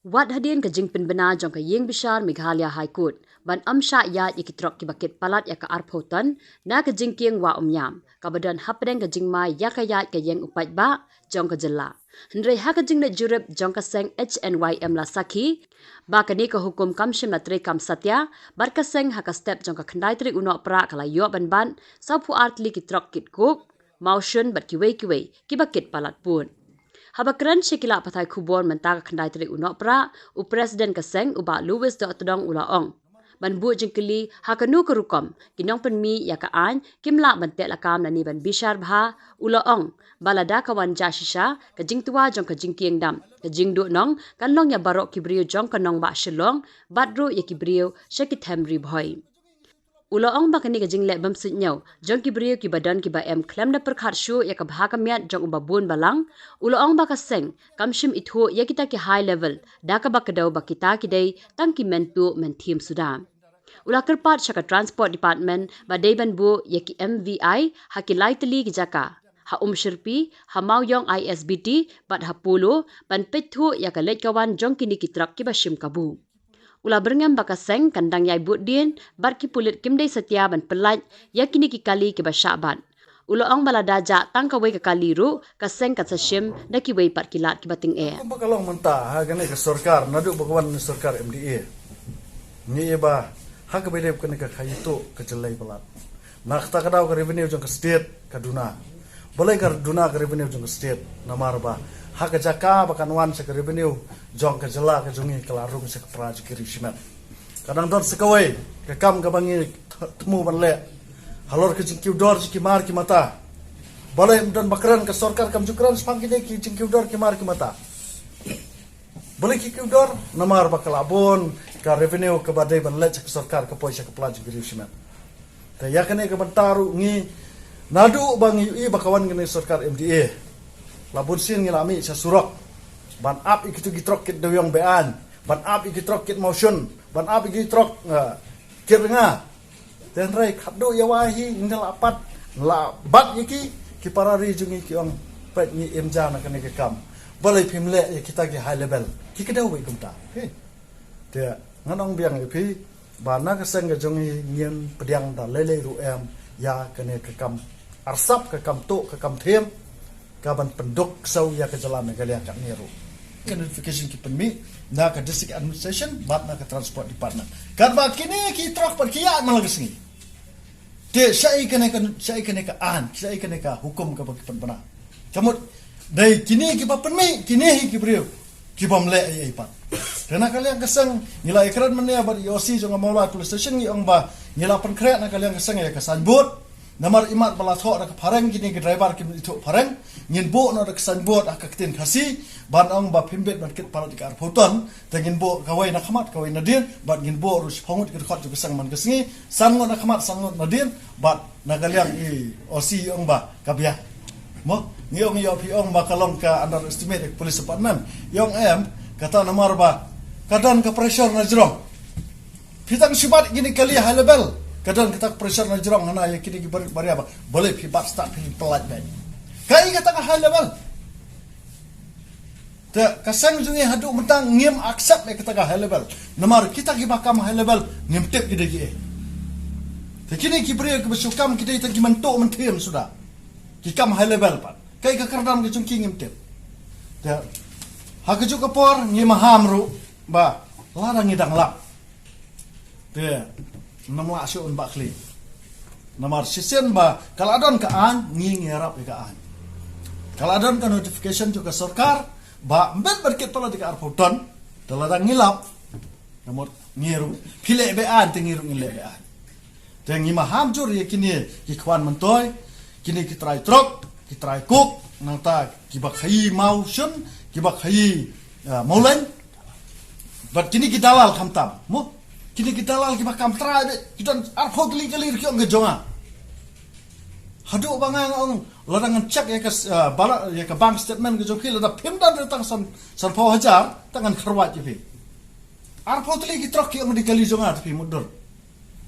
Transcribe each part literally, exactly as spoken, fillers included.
Wat hadien ka jingpynbna jong ka ïing bishar Meghalaya High Court ban ym shah ïaid ïa ki trok kiba kit palat ïa ka arphew ton na ka jingkieng Wah Umïam, kaba don hapdeng ka jingmai ïa ka ïaid ka ïeng u paidbah jong ka jylla. Hynrei ha ka jingleit jurip jong ka seng H N Y M la sakhi ba kane ka hukum kam shym la treikam satia, bad ka seng ha ka step jong ka khyndai tarik u Nohprah ka la ïoh ban bat sawphew ar tylli ki trok kit coke, mawshun bad kiwei kiwei kiba kit palat pud. Haba kren sha ki lad pathai khubor mynta ka khyndai tarik u Nohprah, u President ka seng u Bah Louis Dohtdong u la ong, ban buh jingkylli ha kano ka rukom ki nongpynmih ïa ka aiñ kim lah ban teh lakam lane ban bishar bha, u la ong ba lada ka wan jia shisha ka jingtwa jong ka jingkieng dam, ka jingduhnong kan long ïa baroh ki briew jong ka nongbah Shillong bad ruh ïa ki briew sha ki them Ri Bhoi. U la ong ba kane ka jingleh bym suidñiew jong ki briew kiba don kiba em khlem da pyrkhat shuh ïa ka bha ka miat jong u babun balang. U la ong ba ka seng kam shym ithuh ïa kita ki high level, da kaba kdew ba kita ki dei tang ki men tuh men thiem suda. U la kyrpad sha ka Transport Department ba dei ban buh ïa ki M V I ha ki lai tylli ki jaka, ha Umshyrpi, ha Mawïong I S B T bad ha Polo, ban peit thuh ïa ka leit ka wan jong kine ki trok kiba shim kabu. U la byrngem ba ka seng kan dang ïai bud dien bad ki pulit kim dei satia ban pyllait ïa kine ki kali kiba shah bat. U la ong ba lada jah tang kawei ka kali ruh ka seng kan sa shim da kiwei pat ki lad kiba tyngeh. Kumba ka long mynta ha kane ka sorkar, naduh ba ka wan sorkar M D A, ngi ïa ba ha kaba ïadei kane ka khaii tuh ka jyllei palat, na kata ka daw ka revenue jong ka state ka duna. Balei ka duna ka revenue jong ka state? Namar ba ha ka jaka ba kan wan sha ka revenue jong ka jylla ka jong ngi ka la rung sha ka pra jong ki ri shimet. Ka dang don sa kawei ka kam kaba ngi th-, thmu ban leh halor ka jingkiew dor jong ki mar ki mata. Balei ym don ba kren ka sorkar, kam ju kren shaphang kine ki jingkiew dor ki mar ki mata? Balei ki kiew dor? Namar ba ka la bun ka revenue kaba dei ban leit sha ka sorkar ka poi sha ka pra jong ki ri shimet. Te ïa kane ka bynta ruh ngi, naduh ba ngi ïohi ba ka wan kane sorkar M D A, la bun sien ngi la mih sha surok ban ap ïa kitu ki trok kit dewïong be-aiñ, ban ap ïa ki trok kit mawshun, ban ap ïa ki trok, eh, kit rnga. Te hynrei khatduh ïa wai hi ngi la pat, la bat ïa ki, ki para ri jong ngi ki ong, peit ngi im ja na kane ka kam. Balei phim leh ïa kita ki high level? Ki kdew beit kumta. Phi. Te ngan ong biang ïa phi ba na ka seng ka jong ngi ngin pdiang da lei lei ruh em ïa kane ka kam arsap, ka kam tuh, ka kam thiem, ka ban pynduk ksew ïa ka jylla Meghalaya katne ruh. Ka notification ki pynmih na ka District Administration bad na ka Transport Department. Katba kine ki trok pat ki ïaid man la ka sngi. Te shaei kane ka, shaei kane ka aiñ, shaei kane ka hukum kaba ki pynbna? Ka mut dei kine kiba pynmih, kine hi ki briew ki bym leh ei ei pat. Te na ka liang ka seng ngi la ïakren mynne bad i O C jong ka Mawlai Police Station, ngi ong ba ngi la pynkhreh na ka liang ka seng ïa ka signboard. Namar imat ba la thoh da ka phareng, kine ki driver kim ithuh phareng, ngin buh noh da ka signboard ha ka ktien Khasi ban ong ba phim bit ban kit palat ïa ka arphew ton. Te ngin buh kawei na khmat, kawei na dien, bad ngin buh ruh shiphew ngut ki dkhot jong ka seng man ka sngi, san ngut na khmat, san ngut na dien, bad na ka liang i O C i ong ba ka biang. Mo, ngi ong ïa phi ong ba ka long ka underestimate ka police department. I ong em, kata namar ba ka don ka pressure na jrong. Phi tang shu bat kine kali high level, ka don kata ka pressure na jrong hana ïa kine ki barit baria ba balei phi bat stad, phi pyllait beit. Kaei kata ka high level? Te ka seng jong ngi haduh mynta ngim accept ïa kata ka high level. Namar kita kiba kam high level ngim tip ki dei kiei. Te kine ki briew kiba shu kam ki dei tang ki men tuh men thiem suda. Ki kam high level pat. Kaei ka kyrdan ka jong ki ngim tip. Te ha kajuh ka por ngi maham ruh ba lada ngi dang lap, te ngim lah shuh ban bat khlieh. Namar shisien ba ka la don ka aiñ, ngi ngi ïarap ïa ka aiñ. Ka la don ka notification jong ka sorkar ba ym bit ban kit palat ïa ka arphew ton. Te lada ngi lap, ka mut ngi ruh phi leh be-aiñ, te ngi ruh ngi leh be-aiñ. Te ngi maham jur ïa kine ki khwan myntoi, kine ki trai trok, ki trai coke, nangta kiba khaïi mawshun, kiba khaïi, ah, mawleng. Bad kine ki dalal khamtam, mo? Kine ki dalal kiba kam trai beit, ki don arphew tylli ki kali ruh ki ong ka jong nga. Haduh ba nga nga ong, lada ngan check ïa ka, ah, bala, ïa ka bank statement ka jong phi, lada phim don ruh tang san, sanphew hajar, te ngan kharwait ïa phi. Arphew tylli ki trok ki ong dei kali jong nga, te phi mutdur.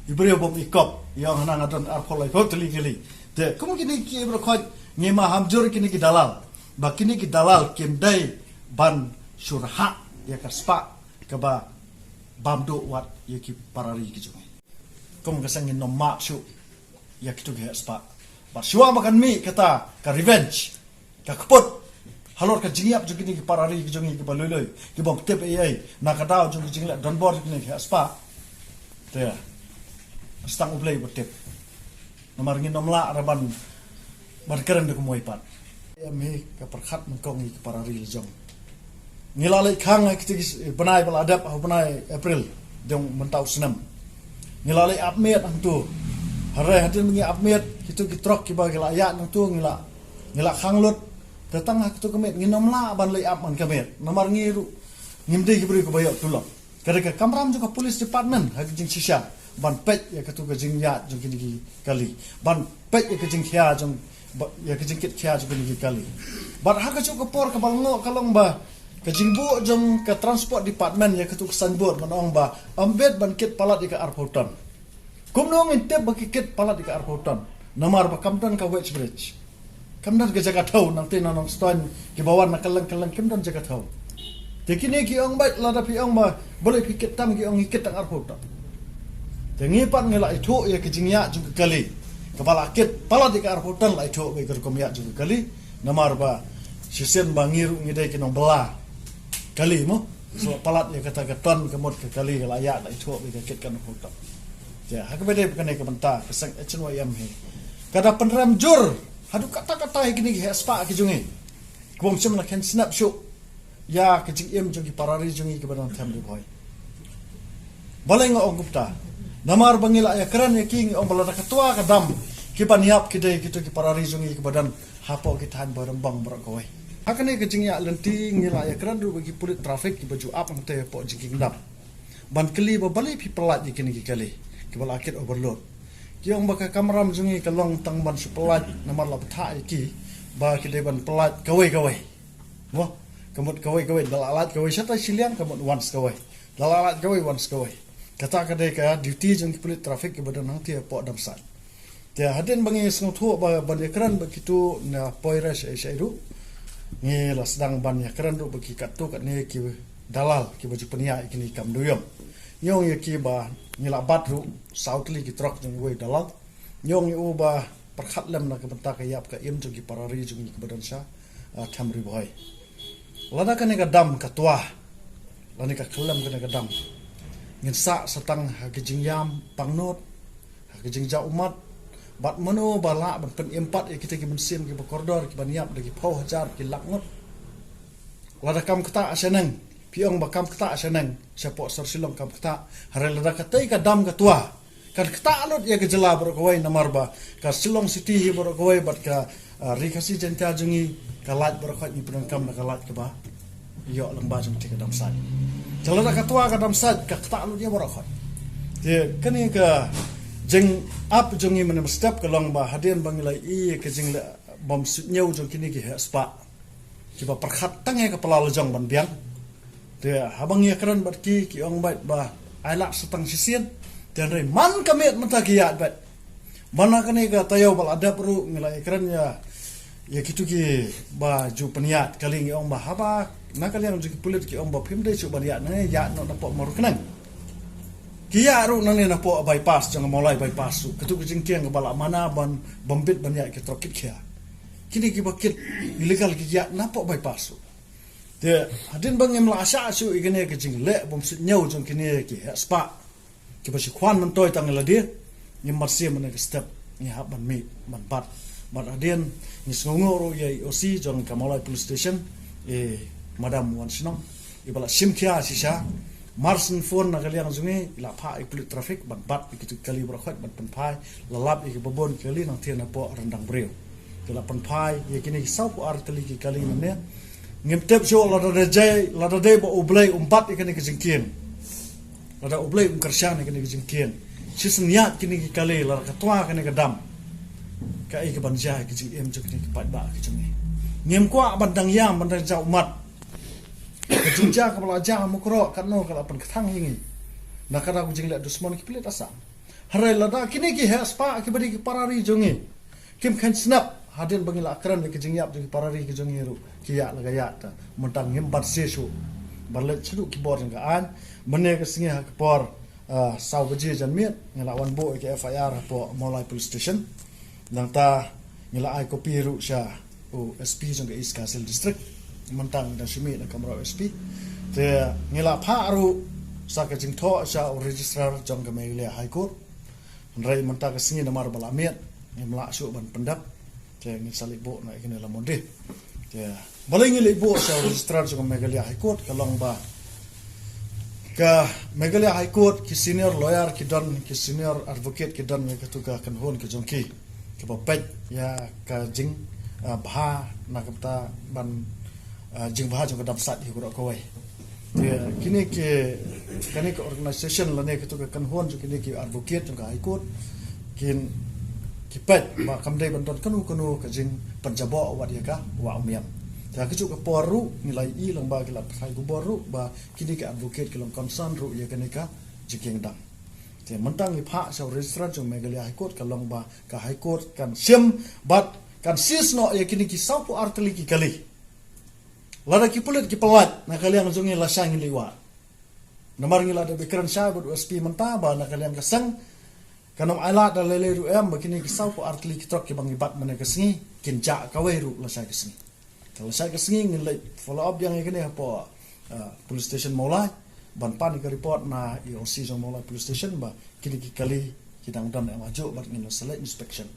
I briew bym i kop, i ong hana nga don arphew laiphew tylli kali. Te kum kine ki briew khot, ngi maham jur kine ki dalal. Ba kine ki dalal kim dei ban shu rhah ïa ka spah kaba bam duh wat ïa ki para ri ki jong ngi. Kum ka seng ngin ym map shuh ïa kitu ki heh spah. Bad shuwa ba kan mih kata ka revenge, ka kput halor ka jingïap jong kine ki para ri ki jong ngi kiba lui lui, ki bym tip ei ei, na ka daw jong ki jingleh donbor jong kine ki heh spah. Te sdang U Blei ba tip. Namar ngin ym lah ruh ban, ban kren da kumwei pat. Em hi ka pyrkhat nyngkong ïa ki para ri la jong. Ngi la leit khang ha kitu ki bnai ba la dep, ha u bnai April jong mynta u snem. Ngi la leit ap miet hangtu. Hynrei hadien ba ngi ap miet, kitu ki trok kiba ki la ïaid hangtu, ngi la, ngi la khang lut. Te tang ha kitu ka miet ngin ym lah ban leit ap man ka miet. Namar ngi ruh ngim dei ki briew kiba ïoh tulop. Ka dei ka kamram jong ka police department ha ka jingshisha ban peit ïa katu ka jingïaid jong kine ki kali, ban peit ïa ka jingkhia jong, ba, ïa ka jingkit khia jong kine ki kali. Bad ha kajuh ka por kaba lyngngoh ka long ba ka jingbuh jong ka transport department ïa katu ka signboard ban ong ba ym bit ban kit palat ïa ka arphew ton. Kumno ngin tip ba ki kit palat ïa ka arphew ton? Namar ba kam don ka weighbridge. Kam don ka jaka thew, nangta na Nongstoiñ kiba wan na kylleng kylleng kim don jaka thew. Te kine ki ong beit, lada phi ong ba balei phi kit tam, ki ong ngi kit tang arphew ton. Te ngi pat ngi la ithuh ïa ka jingïaid jong ka kali kaba la kit palat ïa ka arphew ton, la ithuh beit ka rukom ïaid jong ka kali. Namar ba shisien ba ngi ruh ngi dei ki nongbylla kali mo. Shu palat ïa kata ka ton ka mut ka kali ka la ïaid, la ithuh beit ka kit kan arphew ton. Te ha kaba dei ba kane ka bynta ka seng H N Y M hi ka da pynrem jur haduh katta katta ïa kine ki heh spah ki jong ngi. Kaba ym shym la khein snap shuh ïa ka jingim jong ki para ri jong ngi kiba don ha Them Ri Bhoi. Balei nga ong kumta? Namar ba ngi la ïakren ïa ki, ngi ong ba lada ka twa ka dam, ki ban ïap ki dei kito ki para ri jong ngi kiba don hapoh ki thaiñ Bhoirymbong baroh kawei. Ha kane ka jingïaid lynti ngi la ïakren ruh bad ki pulit traffic kiba ju ap hangta hapoh Jingkieng Dam ban kylli ba balei phi pyllait ïa kine ki kali kiba la kit overload. Ki ong ba ka kamram jong ngi ka long tang ban shu pyllait namar la bthah ïa ki ba ki dei ban pyllait kawei kawei. Mo, ka mut kawei kawei, da la lait kawei shatai shiliang, ka mut once kawei. Da la lait kawei, once kawei. Kata ka dei ka duty jong ki pulit traffic kiba don hangta hapoh Damsait. Te hadien ba ngi sngewthuh ba ban ïakren bad kito na poi re shaei shaei ruh, ngi la sdang ban ïakren ruh bad ki katto katne ki dalal kiba ju pynïaid ïa kine ki kam dewïong. Ngi ong ïa ki ba ngi la bat ruh saw tylli ki trok jong uwei u dalal. Ngi ong ïa u ba pyrkhat lem na ka bynta ka ïap ka im jong ki para ri jong ngi kiba don sha, ah, Them Ri Bhoi. Lada kane ka dam ka twa, lane ka khyllem kane ka dam, ngin sah sa tang ha ka jingïam pangnud, ha ka jingjaw ummat. Bad mano ba lah ban pynim pat ïa kita ki mynsiem kiba kordor kiban ïap da ki phew hajar ki lak ngut? Lada kam ktah shaneng, phi ong ba kam ktah shaneng, shapoh sor Shillong kam ktah. Hynrei lada katei ka dam ka twa, kan ktah lut ïa ka jylla baroh kawei, namar ba ka Shillong City hi baroh kawei bad ka, ah, Ri Khasi Jaiñtia jong ngi, ka lait baroh khoit ngi pyndonkam da ka lait kaba ïoh lyngba jong te ka Damsait. Te lada ka twa ka Damsait, ka ktah lut ïa baroh khoit. Te kane ka jingap jong ngi mynne mynstep ka long ba hadien ba ngi la ïohi ïa ka jingleh bym suidñiew jong kine ki heh spah kiba pyrkhat tang ïa ka pla la jong ban biang. Te haba ngi ïakren bad ki, ki ong beit ba ai lad sa tang shisien. Te hynrei man ka miet mynta ki ïaid beit. Man ha kane ka taïew ba la dep ruh ngi la ïakren ïa, ïa kito kiba ju pynïaid kali, ngi ong ba haba na ka liang jong ki pulit ki ong ba phim dei shuh ban ïaid nangne, ïaid noh napoh Mawryngkneng. Ki ïaid ruh nangne napoh bypass jong ka Mawlai bypass ruh. Kato ka jingkieng kaba la mana ban, bym bit ban ïaid ki trok kit khia. Kine kiba kit illegal ki ïaid napoh bypass ruh. Te hadien ba ngim la shah shuh ïa kane ka jingleh bym suidñiew jong kine ki heh spah kiba shu khwan myntoi tang ïa lade, ngim mar shem mynne ka step, ngi hap ban mih ban bat. Bad hadien ngi sngewnguh ruh ïa i O C jong ka Mawlai Police Station, i Madam Wanshnong, iba la shim khia shisha. Mar shen phone na ka liang jong ngi, i la phah ïa i pulit traffic ban bat ïa kito ki kali baroh khoit ban pynphai. La lap ïa kiba bun ki kali nangta napoh ryndang briew. Ki la pynphai ïa kine ki sawphew ar tylli ki kali mynne. Ngim tip shuh lada dei, lada dei ba U Blei um bat ïa kane ka jingkieng, lada U Blei um kyrshan ïa kane ka jingkieng, shisien ïaid kine ki kali, lada ka twa kane ka dam, kaei kaban jia ïa ka jingim jong kine ki paidbah ki jong ngi. Ngim kwah ban dang ïam, ban dang jaw ummat. Ka jingjia kaba la jia ha Mukroh katno ka la pynkthang ïa ngi na ka daw ka jingleh dusmon ki pulit Assam. Hynrei lada kine ki heh spah kiba dei ki para ri jong ngi kim kheiñ snap hadien ba ngi la kren ïa ka jingïap jong ki para ri ki jong ngi ruh, ki ïaid la ka ïaid ta, mynta ngim bat shisha shuh. Ba leit shaduh ki bor jong ka aiñ, mynne ka sngi ha ka por, ah, saw baje janmiet, ngi la wan buh ïa ka F I R hapoh Mawlai Police Station. Nangta ngi la ai copy ruh sha u S P jong ka East Khasi Hills District. Mynta ngi dang shu mih na ka kamra u S P. Te ngi la phah ruh sa ka jingthoh sha u Registrar jong ka Meghalaya High Court. Hynrei mynta ka sngi namar ba la miet, ngim lah shuh ban pyndep. Te ngin sa leit buh noh ïa kane la mon de. Te balei ngi leit buh sha u Registrar jong ka Meghalaya High Court, ka long ba ka Meghalaya High Court, ki senior lawyer ki don, ki senior advocate ki don ïa katu ka kynhun ka jong ki, kaba peit ïa ka jing, ah, bha na ka bynta ban, ah, jingbha jong ka dam sait ïa baroh kawei. Te kine ki, kane ka organisation lane katu ka kynhun jong kine ki advocate jong ka High Court, kin, ki peit ba kam dei ban don kano kano ka jingpynjaboh wat ïa ka wah Umïam. Te ha kajuh ka por ruh ngi la ïohi lyngba ki lad pathai khubor ruh ba kine ki advocate ki long concern ruh ïa kane ka jingkieng dam. Te mynta ngi phah sha u Registrar jong Meghalaya High Court, ka long ba ka High Court kan shim bad kan seize noh ïa kine ki sawphew ar tylli ki kali. Lada ki pulit ki pyllait na ka liang jong ngi, lashai ngin leit wad. Namar ngi la dep ïakren shai bad u S P mynta ba na ka liang ka seng kan ym ailad da lei lei ruh em ba kine ki sawphew ar tylli ki trok kiba ngi bat mynne ka sngi kin jah kawei ruh lashai ka sngi. Te lashai ka sngi ngin leit follow up biang ïa kane hapoh, ah, police station Mawlai, ban pan ïa ka report na E O C jong Mawlai Police Station ba kine ki kali ki dang don em hajuh bad ngin sa leit inspection.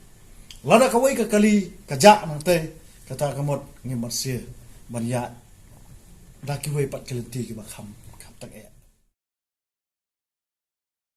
Lada kawei ka kali ka jah nangtei, kata ka mut ngim marsier ban ïaid da kiwei pat ki lynti kiba kham, kham tang eh.